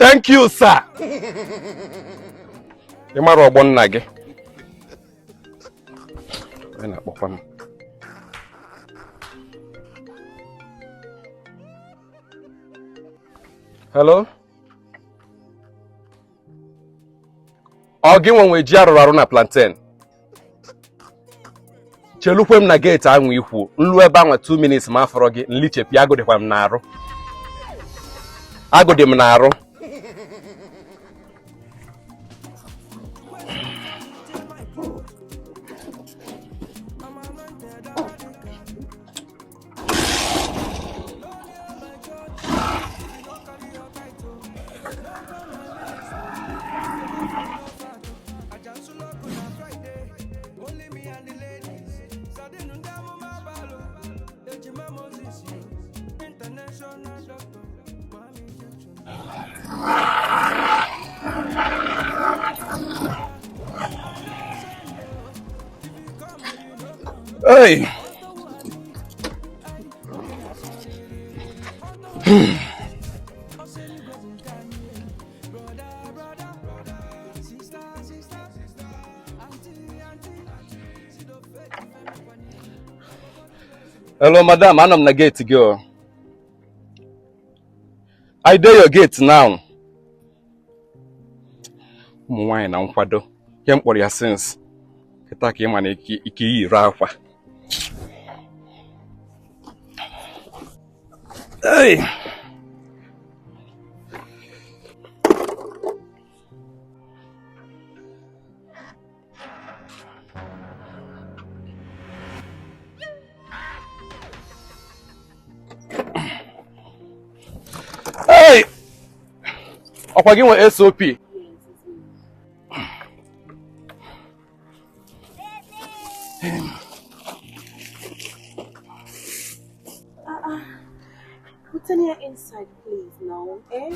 Thank you, sir. Ị mara ọgbọ nna gị. Onye na-akpọkwa m? Hello? Ọ gị nwe ji arụrụ arụ na plantain? Chelukwe m na gate ahụ ikwu nlu ebe ahụ 2 minutes ma afọrọ gị nlichepi agụ dịkwa m n'arụ. Agụ dị m n'arụ. Hey. Hello, madam. Anọ m na gate gị o. I dey your gate now. Ụmụ nwaanyị na nkwado. Ihe m kpọrọ ya since. Kịta ka ị ma na ike iyiri akwa. Hey. Hey! Ọkwa gị nwe SOP? Put in here inside, please, now, eh?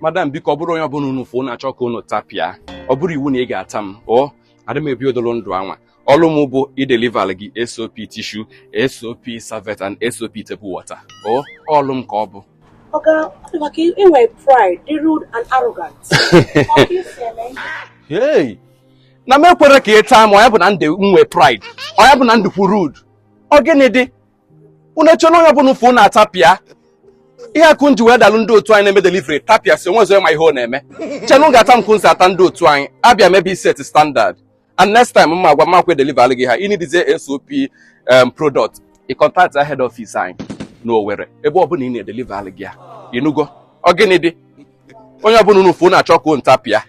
Madam, biko ọ bụrụ onye ọbụla unu fụ na-achọ ka unu tapịa, ọ bụrụ iwu na ị ga-ata m, ọ adị m ebi odolo ndụ anwa. Ọlụ m bụ ideliver gị SOP tissue, SOP serviette and SOP table water. Ọ ọlụ m ka ọ bụ. Oga, maka inwe pride, dị rude and arrogant. Ọ ka isi eme? Hey! Na m ekwere ka ị taa m, ọ ya bụ na ndị nwe pride, ọ ya bụ na ndị kwu rude. Ọ gịnị dị? Unu echela onye ọbụla ụfụ na-atapịa? Ihe akụ nji wee dalụ ndị otu anyị na-eme delivery tapịa si onwezi onye ma ihe ọ na-eme. Chenu ga-ata m kwunsi ata ndị otu anyị. Abịa mebe set standard. And next time mma agwa mmakwe deliver gị ha inidizie SOP product. Ị contact head office anyị n'Owerri ebe ọbụla ị na-edeliver gị ya. Ịnụgo? Ọ gịnị dị? Onye ọbụla unu fụ na-achọ ka unu tapịa.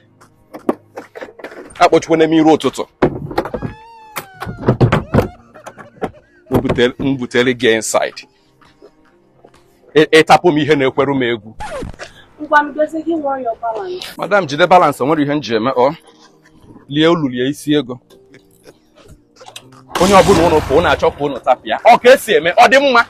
Akpọchikwa n'ime iru ụtụtụ. M butere gị inside. Ịtapụ m ihe na-ekweru m egwu. Ngwa m dozie gị nwere your balance. Madam, jide balance, o nwere ihe m ji eme ọ. Lie olu lie isi ego. Onye ọbụla unu fụ na-achọ ka unu tapịa. Ọ ka esi eme, ọ dị mma.